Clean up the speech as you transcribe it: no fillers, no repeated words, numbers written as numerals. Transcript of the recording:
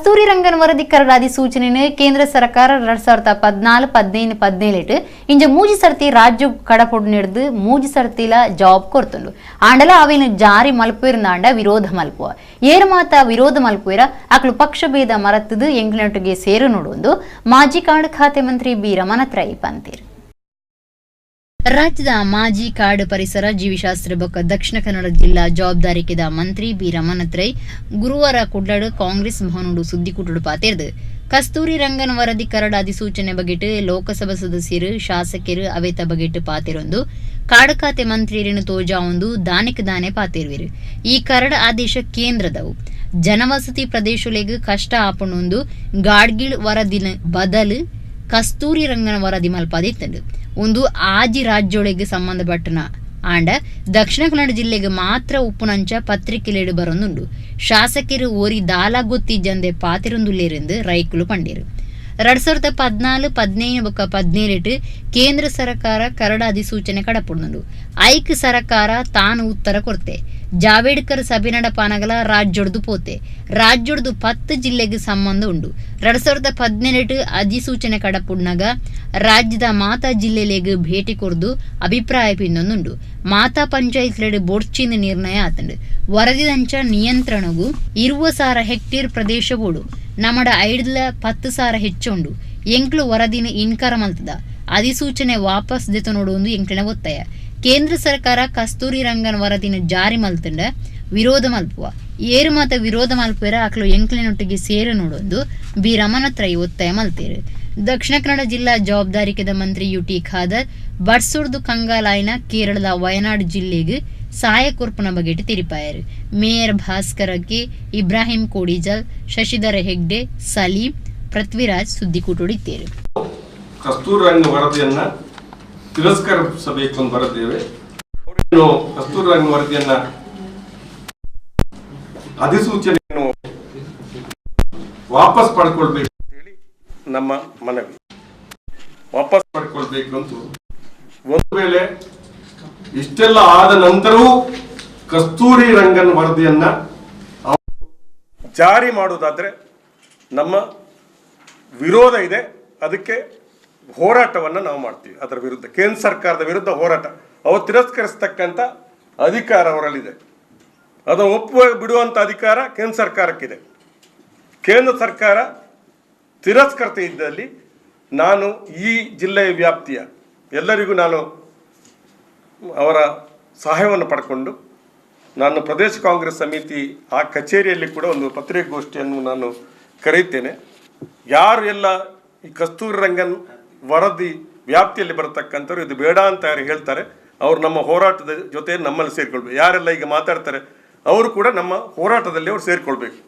ಕಸ್ತೂರಿ ರಂಗನ್ ವರದಿ ಕರಡು ಅಧಿಸೂಚನೆಯನ್ನು ಕೇಂದ್ರ ಸರ್ಕಾರ 2014, 15, 17 ಇಂಜ ಮೂಜಿ ಸರ್ತಿ ರಾಜ್ಯ ಕಡಪೊಡು ನಡೆದು ಮೂಜಿ ಸರ್ತಿಲ ಜಾಬ್ ಕೊರ್ತುಂಡು. ಆಂಡಲ ಅವೇನು ಜಾರಿ ಮಲ್ಪುವಿರ್ನಾಂಡ ವಿರೋಧ ಮಲ್ಪುವ ಏರು ಮಾತ ವಿರೋಧ ಮಲ್ಪುವಿರ ಅಕ್ಲು ಪಕ್ಷಭೇದ ಮರತ್ತದು ಎಂಗ್ಲೆಂಟ್ಗೆ ಸೇರು ನೋಡುವುದು ಮಾಜಿ ಕಾಡು ಖಾತೆ ಮಂತ್ರಿ ಬಿ ರಮಣತ್ರೈ ಪಂತೀರ್. ರಾಜ್ಯದ ಮಾಜಿ ಕಾಡು ಪರಿಸರ ಜೀವಿಶಾಸ್ತ್ರ ಬೊಕ್ಕ ದಕ್ಷಿಣ ಕನ್ನಡ ಜಿಲ್ಲಾ ಜವಾಬ್ದಾರಿಕೆದ ಮಂತ್ರಿ ಬಿ ರಮಣತ್ರೈ ಗುರುವಾರ ಕುಡ್ಲಡು ಕಾಂಗ್ರೆಸ್ ಭವನಡು ಸುದ್ದಿಕೂಟಡು ಪಾತೇರ್ದು ಕಸ್ತೂರಿ ರಂಗನ್ ವರದಿ ಕರಡು ಅಧಿಸೂಚನೆ ಬಗೆಟ್ ಲೋಕಸಭಾ ಸದಸ್ಯರು ಶಾಸಕರು ಅವೇತ ಬಗೆಟ್ ಪಾತಿರೊಂದು ಕಾಡು ಖಾತೆ ಮಂತ್ರಿಯರನ್ನು ತೋಜಾವೊಂದು ದಾನಿಕ್ ದಾನೆ ಪಾತಿರುವಿರು. ಈ ಕರಡು ಆದೇಶ ಕೇಂದ್ರದವು ಜನವಸತಿ ಪ್ರದೇಶಲೆಗ್ ಕಷ್ಟ ಆಪಣೊಂದು ಗಾಡ್ಗಿಳ್ ವರದಿನ ಬದಲು ಕಸ್ತೂರಿ ರಂಗನ ವರದಿ ಮಲ್ಪಾದಿತ್ತಂಡು. ಒಂದು ಆಜಿ ರಾಜ್ಯೊಳಗೆ ಸಂಬಂಧಪಟ್ಟನ ಆಂಡ ದಕ್ಷಿಣ ಕನ್ನಡ ಜಿಲ್ಲೆಗೆ ಮಾತ್ರ ಉಪ್ಪುನಂಚ ಪತ್ರಿಕೆಲೆಡು ಬರೊಂದುಂಡು. ಶಾಸಕರು ಓರಿ ದಾಲ ಗೊತ್ತಿಜ್ಜಂದೆ ಪಾತಿರೊಂದುಲ್ಲೇರೆಂದು ರೈಕುಲು ಪಂಡೇರು. 2014, 15 ಬೊಕ್ಕ 17 ಕೇಂದ್ರ ಸರ್ಕಾರ ಕರಡು ಅಧಿಸೂಚನೆ ಕಡಪುಂಡು. ಐಕ್ ಸರ್ಕಾರ ತಾನು ಉತ್ತರ ಕೊರ್ತೆ. ಜಾವೇಡ್ಕರ್ ಸಭೆ ನಡಪಾನಗಲ ರಾಜ್ಯೊಡ್ದು ಪೋತೆ. ರಾಜ್ಯೊಡ್ದು 10 ಜಿಲ್ಲೆಗೆ ಸಂಬಂಧ ಉಂಡು. 2018 ಅಧಿಸೂಚನೆ ಕಡಪುಡ್ನಗ ರಾಜ್ಯದ ಮಾತಾ ಜಿಲ್ಲೆಲೆಗ್ ಭೇಟಿ ಕೊರ್ದು ಅಭಿಪ್ರಾಯ ಪಿಂದೊಂದುಂಡು. ಮಾತಾ ಪಂಚಾಯತ್ಲೆಡ್ ಬೊಡ್ಚಿನ ನಿರ್ಣಯ ಆತಂಡು. ವರದಿದಂಚ ನಿಯಂತ್ರಣಗು 20,000 ಹೆಕ್ಟೇರ್ ಪ್ರದೇಶ ಬೋಡು. ನಮಡ 5ಲ 10,000 ಹೆಚ್ಚುಂಡು. ಎಂಕ್ಲು ವರದಿನ ಇನ್ಕಾರ ಮಲ್ತದ ಅಧಿಸೂಚನೆ ವಾಪಸ್ ದೆತ ನೋಡುವುದು ಎಂಕ್ಲಿನ ಒತ್ತಾಯ. ಕೇಂದ್ರ ಸರ್ಕಾರ ಕಸ್ತೂರಿ ರಂಗನ್ ವರದಿನ ಜಾರಿ ಮಲ್ತಂಡ ವಿರೋಧ ಮಲ್ಪುವ ಏರು ಮಾತ ವಿರೋಧ ಮಲ್ಪುವೆರ ಅಕ್ಲು ಎಂಕ್ಲಿನೊಟ್ಟಿಗೆ ಸೇರು ನೋಡೊಂದು ಬಿ ರಮಣತ್ರೈ ಒತ್ತಾಯ ಮಲ್ತೇರು. ದಕ್ಷಿಣ ಕನ್ನಡ ಜಿಲ್ಲಾ ಜವಾಬ್ದಾರಿಕೆದ ಮಂತ್ರಿ ಯುಟಿ ಖಾದರ್ ಬಡ್ಸುರ್ದು ಕಂಗಾಲಾಯಿನ ಕೇರಳದ ವಯನಾಡ್ ಜಿಲ್ಲೆಗೆ ಸಹಾಯ ಕೊರ್ಪುನ ಬಗೆಟ್ ತಿರಿಪಾಯರು. ಮೇಯರ್ ಭಾಸ್ಕರ ಕೆ, ಇಬ್ರಾಹಿಂ ಕೋಡಿಜಲ್, ಶಶಿಧರ ಹೆಗ್ಡೆ, ಸಲೀಂ, ಪೃಥ್ವಿರಾಜ್ ಸುದ್ದಿಕೂಟೊಡಿತ್ತೇರು. ಕಸ್ತೂರಿ ರಂಗ ವರದಿಯನ್ನ ತಿರಸ್ಕರಿಸಬೇಕು ಅಂತ ಬರೆದಿದ್ದೇವೆ. ಕಸ್ತೂರಿ ರಂಗ ವರದಿಯನ್ನ ಅಧಿಸೂಚನೆಯನ್ನು ವಾಪಸ್ ಪಡ್ಕೊಳ್ಬೇಕು ಅಂತ ಹೇಳಿ ನಮ್ಮ ಮನವಿ. ವಾಪಸ್ ಪಡ್ಕೊಳ್ಬೇಕು ಅಂತ. ಒಂದು ವೇಳೆ ಇಷ್ಟೆಲ್ಲ ಆದ ನಂತರವೂ ಕಸ್ತೂರಿ ರಂಗನ್ ವರದಿಯನ್ನ ಜಾರಿ ಮಾಡುವುದಾದ್ರೆ ನಮ್ಮ ವಿರೋಧ ಇದೆ. ಅದಕ್ಕೆ ಹೋರಾಟವನ್ನು ನಾವು ಮಾಡ್ತೀವಿ. ಅದರ ವಿರುದ್ಧ, ಕೇಂದ್ರ ಸರ್ಕಾರದ ವಿರುದ್ಧ ಹೋರಾಟ. ಅವರು ತಿರಸ್ಕರಿಸ್ತಕ್ಕಂಥ ಅಧಿಕಾರ ಅವರಲ್ಲಿದೆ. ಅದನ್ನು ಒಪ್ಪುವ ಬಿಡುವಂಥ ಅಧಿಕಾರ ಕೇಂದ್ರ ಸರ್ಕಾರಕ್ಕಿದೆ. ಕೇಂದ್ರ ಸರ್ಕಾರ ತಿರಸ್ಕೃತ ಇದ್ದಲ್ಲಿ ನಾನು ಈ ಜಿಲ್ಲೆಯ ವ್ಯಾಪ್ತಿಯ ಎಲ್ಲರಿಗೂ ನಾನು ಅವರ ಸಹಾಯವನ್ನು ಪಡ್ಕೊಂಡು ನಾನು ಪ್ರದೇಶ ಕಾಂಗ್ರೆಸ್ ಸಮಿತಿ ಆ ಕಚೇರಿಯಲ್ಲಿ ಕೂಡ ಒಂದು ಪತ್ರಿಕಾಗೋಷ್ಠಿಯನ್ನು ನಾನು ಕರೆಯುತ್ತೇನೆ. ಯಾರು ಎಲ್ಲ ಈ ಕಸ್ತೂರಿ ರಂಗನ್ ವರದಿ ವ್ಯಾಪ್ತಿಯಲ್ಲಿ ಬರತಕ್ಕಂಥವ್ರು ಇದು ಬೇಡ ಅಂತ ಯಾರು ಹೇಳ್ತಾರೆ ಅವರು ನಮ್ಮ ಹೋರಾಟದ ಜೊತೆ ನಮ್ಮಲ್ಲಿ ಸೇರಿಕೊಳ್ಬೇಕು. ಯಾರೆಲ್ಲ ಈಗ ಮಾತಾಡ್ತಾರೆ ಅವರು ಕೂಡ ನಮ್ಮ ಹೋರಾಟದಲ್ಲಿ ಅವರು ಸೇರಿಕೊಳ್ಬೇಕು.